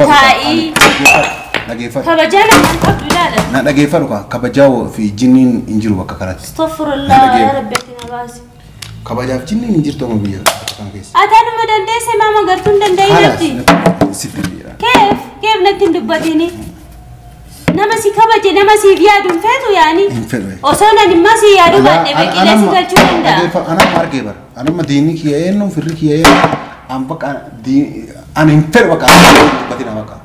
Taa'ii. Dhageeffadhu. Kabajaa namaan qabdu ilaala. Na dhageeffadhu kaa kabajaa fi jinniin hin jiru bakka kanatti. Astaghfirullah yaa Rabbi ati na baasi. Kabajaaf jinniin hin jirtu amma biyya bakka kana keessa. Ati anuma dandeesse maa magartuu hin danda'in natti. Siif deebi'eera. Keef keef natti hin dubbatini. Nama si kabaje nama siif yaadu hin feetu yaani. Hin fedhu. Osoo nan immoo si yaadu baadhee beekilee si galchuu danda'a. Anamma argee bara. Anamma diinni kiyya eenyu firri kiyya eenyu an bakka ani hin fedhu bakka dubbatina bakka.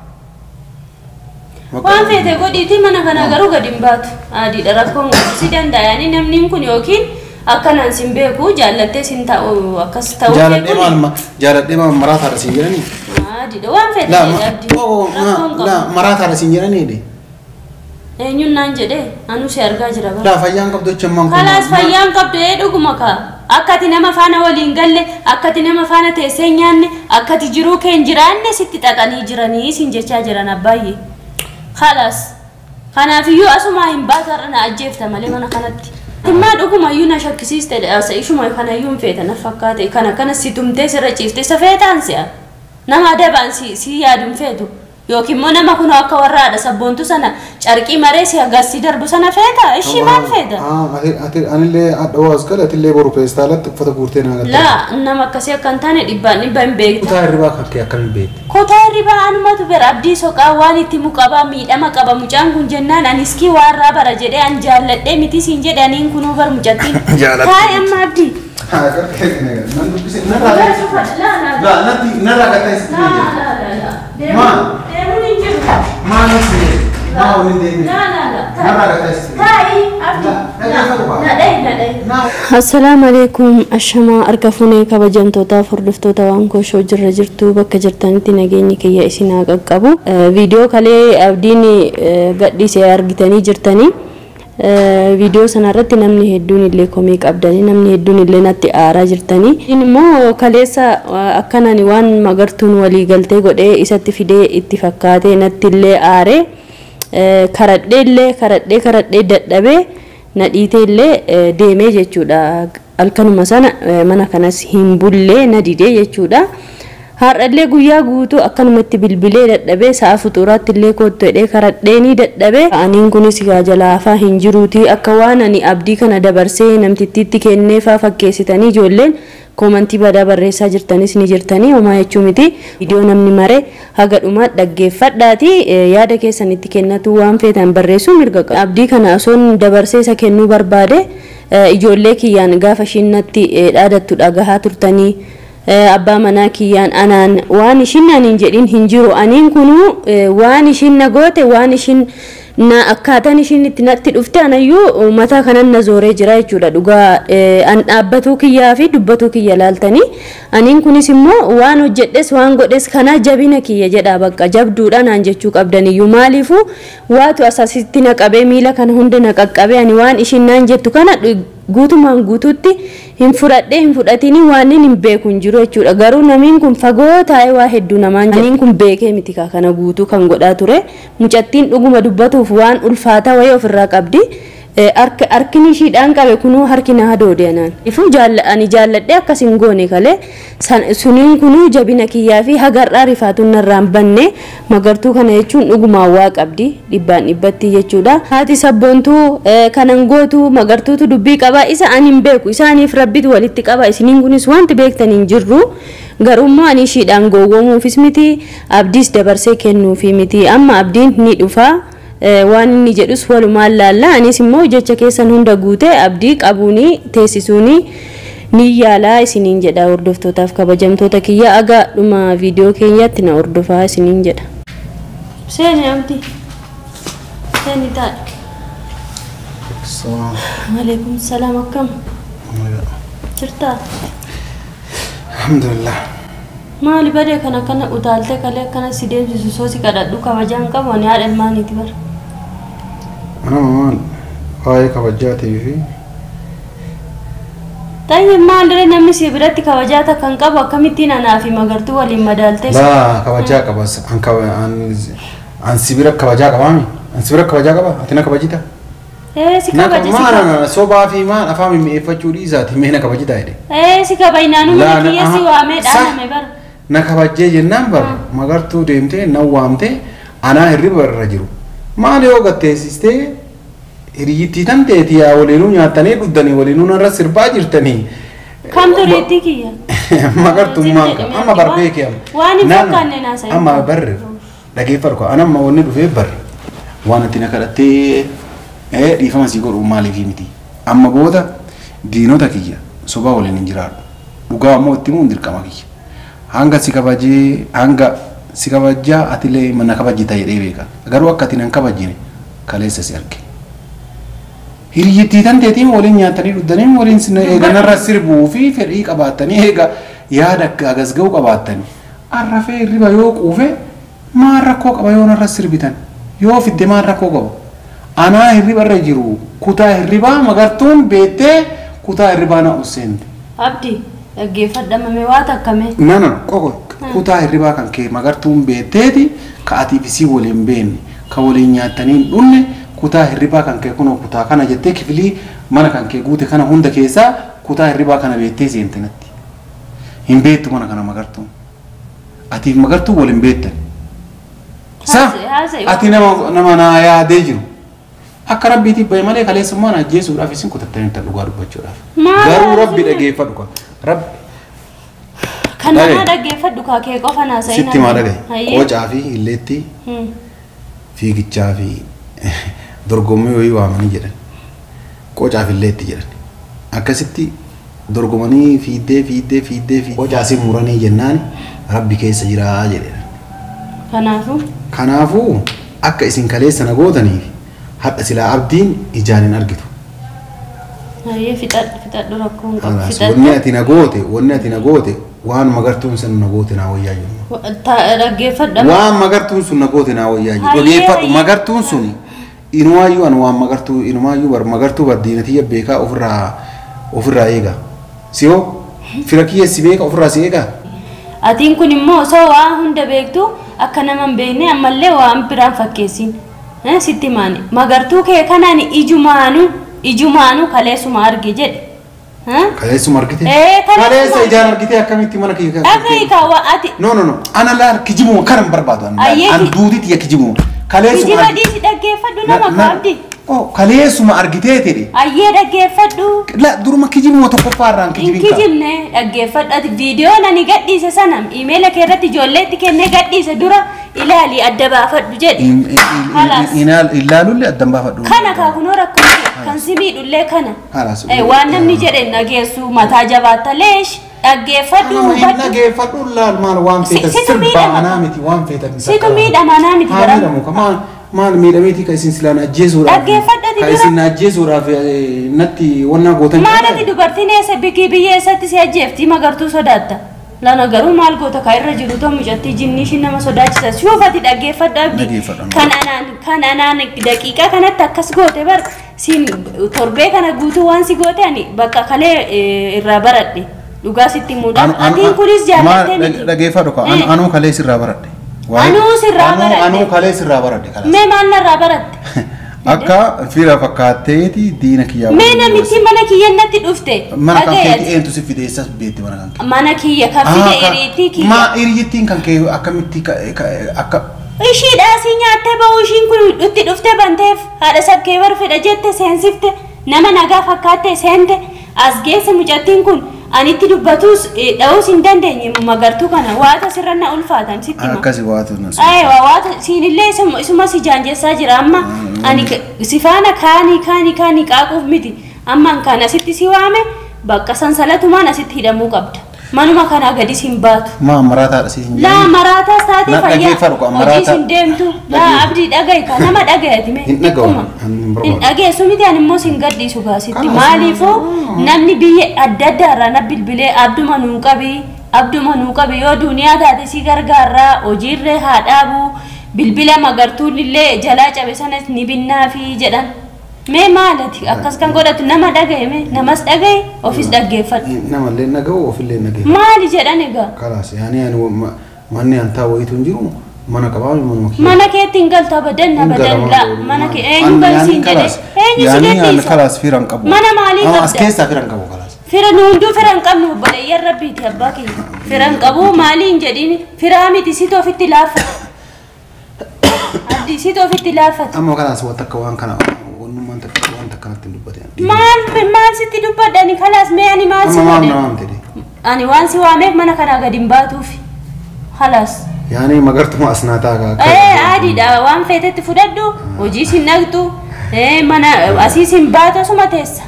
Waan feete godhiitii mana kana garuu gadi hin baatu. Adiidha rakkoon si danda'a yaani namni kun yookiin akkanaan sin beeku jaallattee sin ta'u akkas ta'uu Jaaladhee maal jaaladhee maal maraataadha siin jedhanii? Adiidha waan feete jedhi abdii. Rakkoon qabu. Laa maraataadha siin jedhanii? Eenyuun naan jedhee anuu si argaa jira bara. Laa fayyaan qabdu jecha ammaan kun. Kalaas fayyaan qabdu ee dhuguma kaa. Akka ati nama faana waliin galle, akka ati nama faana teessee nyaanne, akka ati jiruu kee hin jiraanne sitti xaxanii jiranii siin jechaa jiran abbaay'ee. Kalaas kanaafiyyuu asumaa hin baatu har'a na ajjeefta malee mana kanatti. Timmaa dhugumayyuu na shakkisiiste ishuma kanayyuu hin feeta na fakkaate kana kana si tumtee sirra ciifte isa feetaan si'a. Nama adabaan si yaadu hin feetu. Yookiin immoo nama kun akka warra haadha sabboontu sana carqii maree si agarsi darbu sana feeta ishii maal feeta? Ati anillee hadha waas gala atillee boru peestaalatti uffata guurtee naa galte. Laa nama akkasii akka hin taane dhibbaan dhibba hin beekta. Kutaa hirribaa kan kee akkamiin beekte? Kutaa hirribaa anumatu bira abdii soqaa waan itti muqabaa miidhama qaba mucaan kun jennaan aniskii waarraa bara jedhee an jaalladhee miti siin jedhe aniin kunuu bar mucattiin. Jaallatte. Taa'e amma abdii. Nan dubbise narraa laa natti narraa gattee sitti Laa beekte. laa laa laa. Maal? Deemuun hin jiru. Maal si beekte? Maa waliin deemee? Laa laa laa. Narraa gattee sitti beekte. Taa'i abdii. Laa Na dhahi na dhahi. Assalaamu alaikum ashamaa harka fuunee kabajamtootaaf hordoftoota waan kooshoo jirra jirtu bakka jirtanitti nageenyi kiyya isin haa qaqqabu. Viidiyoo kalee abdiin gadhiisee argitanii jirtanii. Viidiyoo sanarratti namni hedduun illee komii qabdanii namni hedduun illee natti aaraa jirtanii. Inni immoo kaleessa akkanani waan magartuun walii galtee godhee isatti fidee itti fakkaatee natti illee aaree karadhee illee karadhee karadhee dadhabee na dhiitee illee deemee jechuudha. Halkanuma sana mana kanas hin bullee na didee jechuudha. Har'allee guyyaa guutuu akkanumatti bilbilee dadhabee sa'a fuxuraatti illee kottu jedhee karadheenii dadhabee aniin kunis gaa jalaafaa hin jiruuti akka waan ani abdii kana dabarsee namtittiitti kenneefaa fakkeessitanii ijoolleen koomantii badaa barreessaa jirtanis ni jirtanii homaa jechuu miti. Viidiyoo namni mare haga dhumaa dhaggeeffadhaati yaada keessanitti kennatu waan feetan barreessuu mirga qaba. Abdii kana osoon dabarsee isa kennuu barbaade ijoollee kiyyaan gaafa ishiin natti dhaadattu dhagahaa turtanii. Abbaa manaa kiyyaan anaan waan ishiin naan hin jedhin hin jiru aniin kunuu waan ishiin na goote waan ishiin na akkaataan ishiin itti natti dhufte anayyuu mataa kanan na zooree jira jechuudha. Dhugaa an dhaabbatuu kiyyaa fi dubbatuu kiyya laaltanii aniin kunis immoo waan hojjedhes waan godhes kana jabina kiyya jedha bakka jabduudha naan jechuu qabdaniyyuu maaliifuu waatu asasitti na qabee miila kana hunda na qaqqabee ani waan ishiin naan jettu kana guutumaan guutuutti hin fudhadhee hin fudhatini waan inni hin beeku hin jiru jechuudha. Garuu namiin kun fagoo taa'ee waa hedduu namaan jedha. Aniin kun beekee miti kaa kana guutuu kan godhaa ture. Mucattiin dhuguma dubbatuuf waan ulfaataa wayii ofirraa qabdi. Harkini ishiidhaan qabe kunuu harki na hadoode anaan. Ifuu ani jaalladhee akkas hin goone kalee suniin kunuu jabina kiyyaa fi hagarraa rifaatuun narraa hin banne magartuu kana jechuun dhugumaan waa qabdi dhibbaan dhibbatti jechuudha. Haati sabboontuu kanan gootu magartuutu dubbii qaba isa ani hin beeku isaaniif rabbitu walitti qaba isiniin kunis wanti beektan hin jirru. Garuu ani ishiidhaan gowwoomuufis miti abdiis dabarsee kennuufi miti amma abdiin ni dhufa. Waan inni jedhus walumaan laalla anis immoo jecha keessan hunda guutee abdii qabuuni teessisuuni ni yaalaa isiniin jedha hordoftootaaf kabajamtoota kiyya aga dhuma viidiyoo keenyatti na hordofaa isiniin jedha. Seeni abdii. Seeni taa'e. Waalaikum salaam akkam? Jirtaa? Alhamdulillah. Maali badee kana kana utaaltee kalee akkana si deemsisu soo si kadhadhu kabajaan qabu ani haadha ilmaaniiti bara. Anama maal waa'ee kabajaatii fi Tayyib maal diree namni si biratti kabajaa takka hin qabu akkamittiin anaa fi magartuu waliin madaaltee si. Laa kabajaa qaba an si bira kabajaa qabaami an si bira kabajaa qaba ati na kabajita. Si kabaje si kabaje. Sobaa fi maal afaan mi'eeffachuu dhiisaati mee na kabajita jedhe. Si kabajnaanuu mana kiyya si waamee dhaaname bara. Na kabajjee jennaan bar magartuu deemtee na waamtee anaa hirriba irra jiru. Maal yoo gatteessistee hiriyyittii tan teeti yaa waliinuu nyaatanii dhuddanii waliinuu narra sirbaa jirtanii. Kamtu reetti kiyya? Magartummaan amma bar beekee amma. Waan hin fakkaanne naasa'e. Amma barre dhageeffadhu an amma wanni dhufee barre waan ati na kadhattee dhiifama sii godhu maaliif miti. Amma booda diinota kiyya sobaa waliin hin jiraadhu. Dhugaa ammoo itti himuun dirqama kiyya. Hanga si kabajee hanga si kabajaa atilee mana kabajjita jedhee beeka. Garuu akka ati nan kabajjine kaleessa si arge. Hiriyyittii tan teetiin waliin nyaatanii dhuddanii waliin eeganarra sirbuu fi fedhii qabaatanii eega yaada akka agas ga'u qabaatanii. Arrafee hirriba yoo quufe maal rakkoo qaba yoo narra sirbitan yoo fidde maal rakkoo qaba. Anaa hirriba irra jiru kutaa hirribaa magartuun beettee kutaa hirribaa na usseente. Abdi dhaggeeffadhamame waa takkame. No qoqo kutaa hirribaa kan kee magartuun beetteeti ka atiif isii waliin beenne ka waliin nyaatanii hin dhunne kutaa hirribaa kan kee kunoo kutaa kana jettee kifilii mana kan kee guute kana hunda keessaa kutaa hirribaa kana beettee seente natti. Hin beektu mana kana magartuun. Atiif magartuun waliin beektan. Sa ati nama naa yaadee jiru. Akka rabbiitiif bahe malee kaleessummaa na ajjeesuudhaaf isin kutattanii dhugaa dubbachuudhaaf. Garuu rabbi dhageeffadhu ka. Rabbi. Kan nama dhaggeeffadhu kaa kee qofa naasa'in. Sitti maa dhagaye? Qocaa fi illeetti fiigichaa fi dorgommii wayii waamanii jedhan. Qocaa fi illeetti jedhan. Akkasitti dorgomanii fiiddee fiiddee fiiddee fiiddee qocaa si muranii jennaan rabbi keessa jiraa jedhan. Kanaafuu? Kanaafuu akka isin kaleessa na gootaniif hadha silaa abdiin ijaan hin argitu. Hayyee fixadhu rakkoo hin qabu. Fixadhu. Wanni ati na goote waan magartuun sun na goote naa wayyaa jiru. Dhaggeeffadhu. Waan magartuun sun na goote naa wayyaa jiru. Dhaggeeffadhu magartuun sun inumaayyuu an waan magartuu inumaayyuu bar magartuu bar diinatiyya beekaa ofirraa eega. Siyoo fira kiyya si beeka ofirraa si eega. Atiin kun immoo osoo waa hunda beektu akka nama hin beekne ammallee waan biraan fakkeessin. Sitti maani magartuu kee kanaan ijumaanu kaleessuma arge jedhe. Kaleessuma argite? Kaleessa ijaan argite akkamitti mana kiyya Dhagahi kaawwa ati. No ana laal kijibuma kana hin barbaadu an duutitti ya kijibuma. Kaleessuma Kijiba dhiisi dhaggeeffadhu nama kaabdi. Kaleessuma argitee jedhe. Ayyee dhaggeeffadhu. La duruma kijibuma tokkoffaa irraan kijibin Hin kijibne dhaggeeffadhu ati viidiyoo ani gadhiise sana iimeela kee irratti ijoolleetti kennee gadhiise dura ilaali adda baafadhu jedhe. Ilaalullee addan baafadhu. Kana kaa kunoo rakkoo kan si miidhullee kana. Waan namni jedhe dhageessu mataa jabaatta leesh dhaggeeffadhu hubadhu. Dhaggeeffadhu laal maal waan feetan sirbaa anaa miti waan feetan. Situ miidhama anaa miti gara. Maal miidhameeti ka isin silaan ajjeesuudhaaf. Dhaggeeffadhu Ka isin ajjeesuudhaaf natti wanna gootan. Maal ati dubartiin eessa bikii biyya eessatti si ajjeefti magartuu sodaatta. Lana garuu maal goota ka irra jiru ta'u mucattii jinni ishiin nama sodaachisa. Shuufati dhaggeeffadhu abdi. Kan anaan daqiiqaa kanatti akkas goote bar siin torbee kana guutuu waan si goote ani bakka kalee irraa baradhe. Dhugaa sitti muudaan atiin kunis jaallattee miti. Dhaggeeffadhu ka anuu kalee sirraa baradhe. Anuu sirraa baradhe. Anuu kalee sirraa baradhe. Mee maal narraa baratte? Akka fira fakkaatteeti diina kiyyaa. Mee namichi mana kiyya natti dhufte. Mana kan keeti eentu si fide eessas beekte mana kan kee? Mana kiyya kan fide hiriyyittii kiyya. Maa hiriyyittiin kan kee akkamitti akka. Ishiidhaa si nyaattee ba'uu ishiin kun itti dhufte banteef haadha sabkee bar fedha jette seensifte nama nagaa fakkaatte seente as geesse mucattiin kun anitti dubbatus dha'uus hin dandeenye magartuu kana waata sirra na ulfaatan sitti hima. Akkasi waatu na. Aywa waata siinillee isuma si jaanjessaa jira amma ani si faana kaanii qaaquuf miti amma kan asitti si waame bakka sansalatumaan asitti hidhamuu qabda. Manuma kanaa gadis hin baatu. Maa maraataadha si hin jedhamu. Laa maraataas taate fayyaa hojiis hin deemtu. Laa abdii dhagahi ka nama dhagayati mee. Hin dhagahu. Hin dhageessu miti ani immoo sin gadhiisu gaasitti. Maaliifuu namni biyya adda addaa irraa na bilbilee abduma nuu qabi yoo duniyaa taate si gargaarraa hojiirree haa dhaabu bilbila magartuun illee jalaa cabe sanas ni binnaafi jedhan. Mee maalati akkas kan godhatu nama dhagaye mee namas dhagaye ofis dhaggeeffadhu. Namallee dhagahu ofillee dhagaye. Maali jedhan egaa? Kalaas yaani ani manni an taa'u wayitu hin jiru mana qabaa manuma kiyya. Mana keetti hin galtu abadan abadan laa mana kee eenyu galsiin jedhe eenyu si Yaani ani gadhiisa? kalaas firan qabu. Mana maalii As qabda? keessaa firan qabu kalaas. Fira nu hunduu fira hin qabnu obboleeyyan rabbiiti abbaa keenya. Fira hin qabu maaliin jedhiin firaa miti situ ofitti laaffata. Abdii situ ofitti laaffata. Amma kanaas waan takka waan kana wannummaan takka waan takka natti hin dubbatin. Maal sitti dubbadhani kalaas mee ani maal si Amma maam godhe? na waamte dee. Ani waan si waameef mana kanaa gadi hin baatuufi. Kalaas. Yaani magartuma as naa taakaa. Adiidha waan feetetti fudhadhu hojii sin dhaqxu mana asii sin baatu asuma teessa.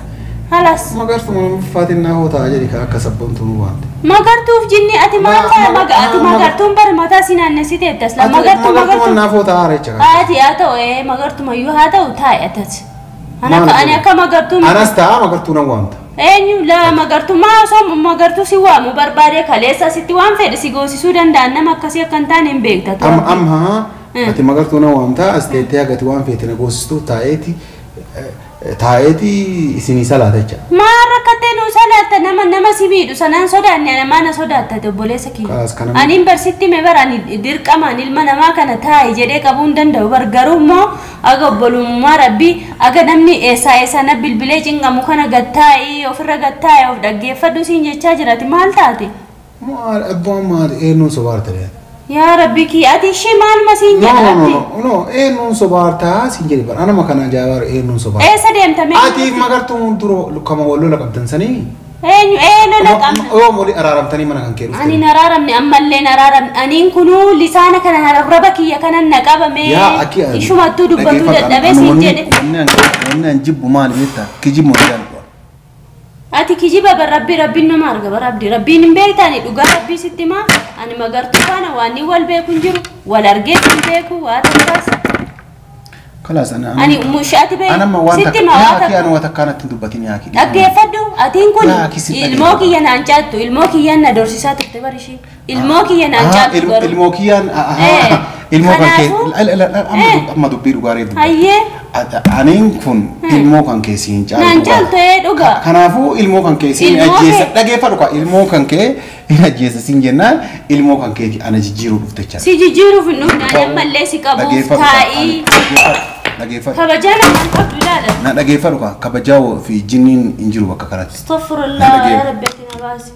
Kalaas. Magartuma uffaatiin naa hoo ta'a jedhi ka akka sabboontu nu waamte. Magartuuf jinni ati maal ta'a ati magartuun bar mataa si naannessiteetta asla magartuu Magartuma magartuu. naaf hoo ta'a jecha. Haati haa ta'u magartumayyuu haa ta'u taa'e atas. Ani akka magartuu miti. Anas ta'a magartuu nan waamta. Eenyu la magartuu maa osoo magartuu si waamu barbaade kaleessa sitti waan fedhe si goosisuu danda'an nama akkasii akka hin taane hin beekta. Amma amma ati magartuu nan waamta as teettee hagati waan feete na goosistu taa'eeti taa'eeti isinii salaata jecha. Maal rakkattee nuu salaatta nama si miidhu sanaan sodaanne ana na sodaattate obboleessa kiyya. Kalaas kana Aniin barsitti mee bara ani dirqamaan ilma namaa kana taa'e jedhee qabuu hin danda'u bar garuu immoo aga obbolummaa rabbii aga namni eessaa eessaa na bilbilee cinqamu kana gattaa'ee ofirra gattaa'ee of dhaggeeffadhu siin jechaa jirati maal taate? Maal abbaan maal eenyuun sobaarta dee? Yaa rabbi kiyya ati ishee maaluma siin No jedha no abdi? no no eenyuun sobaartaa siin jedhe bara anama kana ajaa'ibaa eenyuun sobaarta. Eessa deemta mee? Atiif magartuun dura kama wal lola qabdan sanii. Eenyu ee lola qabna? Yoo molii araaramtanii mana kan kee Ani dhufte. naraaramne ammallee naraaramne aniin kunuu lisaana kana raba kiyya kanan na qabame Yaa akki ishumattuu dubbatuu dadhabee siin jedhe. Wanni an jibbu maali beektaa? Kijibuma jaalladha. Ati kijiba bar rabbi rabbiin nama arga bar abdi rabbiin hin beektaani dhugaa rabbii sitti himaa ani magartuu faana waan inni wal beeku hin jiru wal argee hin beeku waa takkaas. Kalaas ana Ani mushaati bee anamma waan sitti takka himaa yaa waa akki takka. ana waan takka natti hin dubbatin yaa akki. Dhaggeeffadhu atiin kun Yaa akki si ilmoo dhaggeeffadhu. kiyya naan caattu ilmoo kiyyaan na dorsisaa turte bar ishee ilmoo kiyya naan caattu garuu. Ilmoo kiyyaan ilmoo kan kee Kanaafuu amma dubbii dhugaa reefu. Hayyee Aniin kun ilmoo kan kee siin caalu. naan caaltu dhugaa. Kanaafuu ilmoo kan kee siin Ilmoo ajjeessa kee- dhaggeeffadhu kaa ilmoo kan kee hin ajjeessa siin jennaan ilmoo kan keeti ana jijjiiruu dhufte jecha. Si jijjiiruuf hin dhufne ani ammallee si qabuuf taa'ii Dhaggeeffadhu. kabajaa namaan qabdu ilaala. Na dhaggeeffadhu kaa kabajaa fi jinniin hin jiru bakka kanatti. Astaghfirullah yaa rabbi ati na baasi.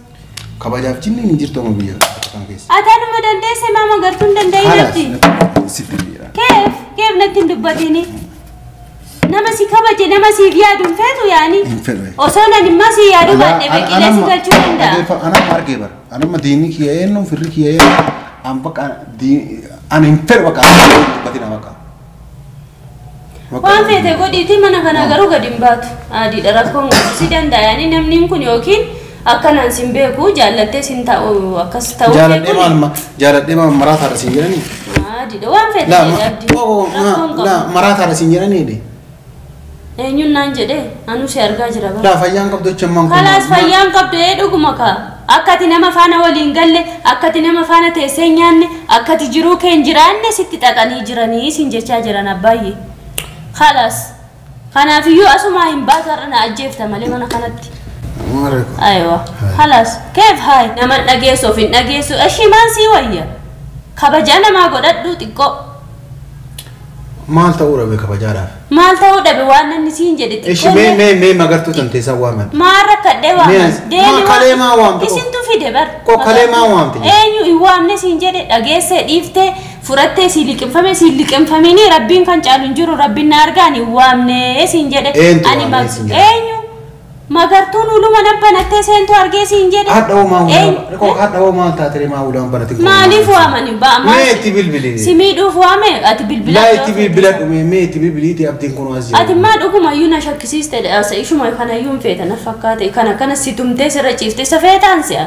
Kabajaaf jinniin hin jirtu amma biyya kana keessa. Ati anuma dandeesse maa magartuu hin danda'in abdi. Haala sitti biyya. Keef keef natti hin dubbatini. Nama si kabaje nama siif yaadu hin feetu yaani. Hin fedhu. Osoo nan immoo si yaaduu baadhee beekilee si galchuu danda'a. Anamma argee bara. Anamma diinni kiyya eenyu firri kiyya eenyu an bakka an hin fedhu bakka dubbatina bakka. Waan feete godhiitii mana kana garuu gadi hin baatu. Adiidha rakkoon si danda'a yaani namni kun yookiin akkanaan sin beeku jaallattee sin ta'u akkas ta'uu Jaaladhee beeku. maal jaaladhee maal maraataadha siin jedhanii? Adiidha waan feete Laa jedhe abdii. Rakkoon laa qabu. maraataadha siin jedhanii de. Eenyuun naan jedhee anuu si argaa jira bara. Laa fayyaan qabdu jecha ammaan kun. Kalaas fayyaan qabdu dhuguma kaa. Akka ati nama faana waliin galle, akka ati nama faana teessee hin nyaanne, akka ati jiruu kee hin jiraanne sitti xaxanii jiranii siin jechaa jiran abbaay'ee. Kalaas. Kanaafiyyuu asumaa hin baatu har'a na ajjeefta malee mana kanatti. Aywa. Kalaas. Keef haay nama hin dhageessu of hin dhageessu ishii maal sii wayya? Kabajaa namaa godhadhu xiqqoo. Maal ta'uu dhabe kabajaadhaaf? Maal ta'uu dhabe waan namni siin jedhe Ishi xiqqoo. mee mee mee magartuu tan teessaa waaman. Maal rakkadhee Mee waaman? as- maa kalee maa waamte? Isintu fide bar. Koo kalee maa waamte? Eenyu hin waamne siin jedhe dhageessee dhiiftee furattee si liqimfame si liqimfamini rabbiin kan caalu hin jiru rabbiin na argaan hin waamne siin jedhe. Eentu Ani waamne siin jedhe? Eenyu magartuun uluma nabbanattee seentu argee siin jedhe. Hadha hoo maa Eenyu? ulaan hadha hoo maal taatee maa ulaan banatin? Maaliif waamani? Mee itti bilbili. Si miidhuuf waame ati bilbila. Laa itti bilbila dhume mee itti bilbiliiti abdiin kun as jira. Ati maa dhugumayyuu na shakkisiiste ishuma kanayyuu hin feeta na fakkaate kana kana si tumtee sirra ciifte isa feetaan si'a.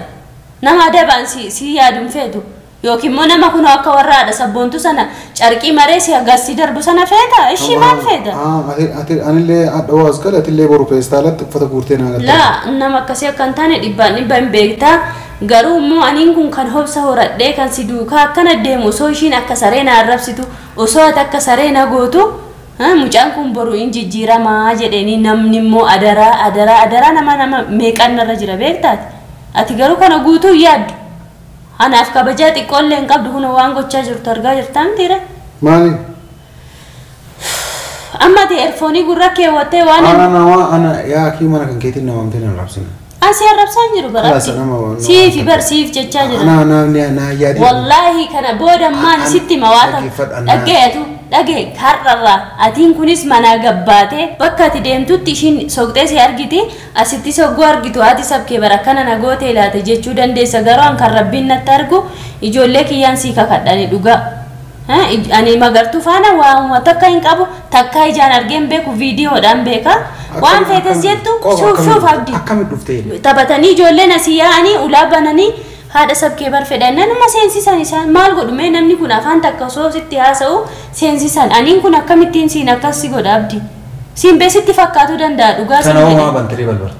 Nama adabaan si yaadu hin feetu. Yookiin immoo nama kun akka warra haadha sabboontu sana carqii maree si agarsi darbu sana feeta ishii maal feeta? Ati anillee hadha hoo as gala atillee boru feestaalatti uffata guurtee naa galta. Laa nama akkasii akka hin taane dhibbaan dhibba hin beektaa. Garuu immoo aniin kun kan hobsa horadhee kan si duukaa akkana deemu osoo ishiin akka saree na arrabsitu osoo ati akka saree na gootu mucaan kun boru hin jijjiiramaa jedhanii namni immoo adaraa adaraa adaraa nama nama meeqaan narra jira beektaati. Ati garuu kana guutuu hin yaaddu. Anaaf kabajaa xiqqoollee hin qabdu kun waan gochaa jirtu argaa jirtaa mitiire. Maali? Amma ati erfoonii gurra keewwattee waan Ana nama ana yaa akii mana kan keetiin nama amtee na arrabsina. Asi arrabsaan jiru Kalaas baratti. nama waan- Siifi bar siif jechaa jira. Ana na na yaadi. Wallaahi kana booda ammaan sitti mawaata Dhaggeeffadhu, dhaggeetu dhagee har'arraa atiin kunis manaa gabbaatee bakka ati deemtutti ishiin soqxee si argiti asitti soggoo argitu haati sabkee bara kana na gootee laate jechuu dandeessa garuu an kan rabbiin natti argu ijoollee kiyyaan sii kakadhani dhugaa. Ani magartuu faana waanuma takka hin qabu takka ijaan argeen beeku viidiyoodhaan beeka waan feetes jettu shuuf shuuf abdii. Akkamitti dhuftee? Taphatanii ijoolleen asii yaa'anii ulaa bananii haadha sabkee bar fedhan nanuma seensisan isaan maal godhu mee namni kun afaan takka osoo sitti haasa'u seensisan aniin kun akkamittiin siin akkas si godha abdi siin beesitti fakkaatuu danda'a dhugaa siin Kana uumaa jedhe. bantiree balbala.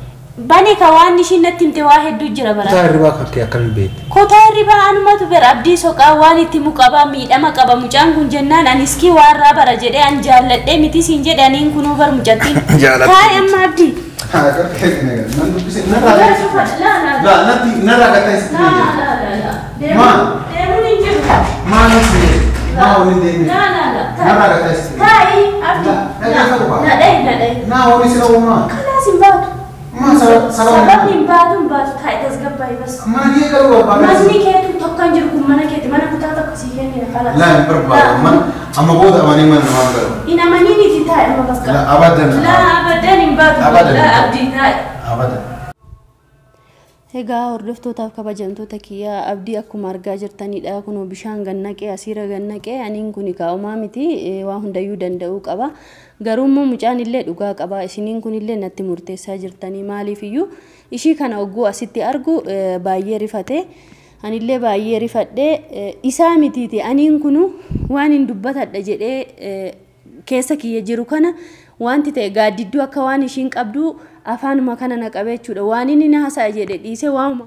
Bani ka waan ishiin natti himte waa hedduu jira bara. Kutaa hirribaa kan kee akkamiin beekte? Kutaa hirribaa anumatu bira abdii soqaa waan itti muqabaa miidhama qaba mucaan kun jennaan aniskii waan irraa bara jedhee an jaalladhee miti siin jedhe aniin kunuu bar mucattiin. Jaallatte. Taa'e amma abdii. Nan dubbise narraa Laa laa natti narraa gataa isitti laa laa laa. Maal? Deemuun hin jiru. Maaliif maa waliin deemne? Laa laa laa. Narraa gataa isitti. Taa'i abdii. Dhaggeeffadhu baa. Na dhahi na dhahi. Naa waliin sila uumaa. Kalaas hin baatu. Maa sababni Sababni hin baatu hin baatu taa'i tasgabbaa'e bas. Mana kee galuu barbaada. Manni keetu tokko hin jiru kun mana keeti mana kutaa tokko sii kennina kalaas. Laa hin barbaadu. Mana amma booda amanii mana namaa galu. Hin amaniiniti taa'i amma bakka. Laa abadan. Laa abadan hin baatu. Abadan. Laa abdii taa'i. Abadan. Egaa hordoftootaaf kabajamtoota kiyyaa abdii akkuma argaa jirtanidha. Kunoo bishaan gannaqee asiira gannaqee aniin kun kaa'umaa miti waa hundayyuu danda'uu qaba. Garuu immoo mucaan illee dhugaa qaba. Isiniin kun illee natti murteessaa jirtanii maaliifiyyuu ishii kana ogguu asitti argu baay'ee rifate. Anillee baay'ee rifadhee isaa mitiiti aniin kunu waan hin dubbatadha jedhee keessa kiyya jiru kana wanti ta'e gaaddidduu akka waan ishiin qabdu afaanuma kana na qabe jechuudha. Waan inni na haasa'a jedhe dhiise waanuma.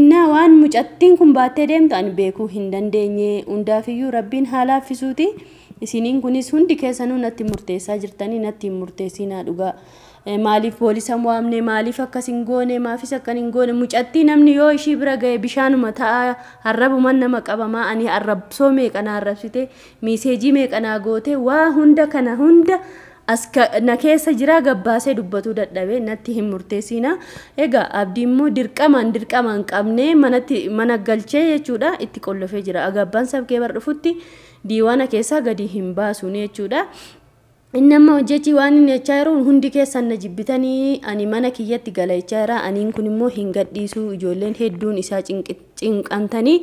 Innaa waan mucattiin kun baattee deemtu ani beekuu hin dandeenye hundaafiyyuu rabbiin haa laaffisuuti. Isiniin kunis hundi keessanuu natti murteessaa jirtanii natti hin murteessinaa dhugaa. Maaliif poolisa waamne maaliif akkas hin goone maafis akkan hin goone mucattii namni yoo ishii bira ga'e bishaanuma ta'a arrabuman nama qabamaa ani arrabsoo meeqanaa arrabsite miiseejii meeqanaa goote waa hunda kana hunda as na keessa jira gabbaasee dubbatuu dadhabe natti hin murteessina. Egaa abdii immoo dirqamaan qabnee manatti mana galchee jechuudha itti qollofee jira. Agabbaan sabkee bar dhufutti diiwaana keessaa gadi hin baasuun jechuudha. Inni amma hojjechi waan inni jechaa jiru hundi keessan na jibbitanii ani mana kiyyatti gala jechaa jira. Aniin kun immoo hin gadhiisu ijoolleen hedduun isaa cinqantanii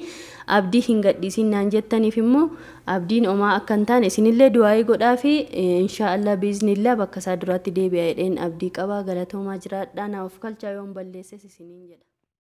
abdii hin gadhiisin naan jettaniif immoo abdiin omaa akka hin taane isinillee du'aayii godhaa fi inshaallah biiznillah bakka isaa duraatti deebi'a jedheen abdii qabaa galatoomaa jiraadhaa naa of kalchaa yoon balleesses isiniin jedha.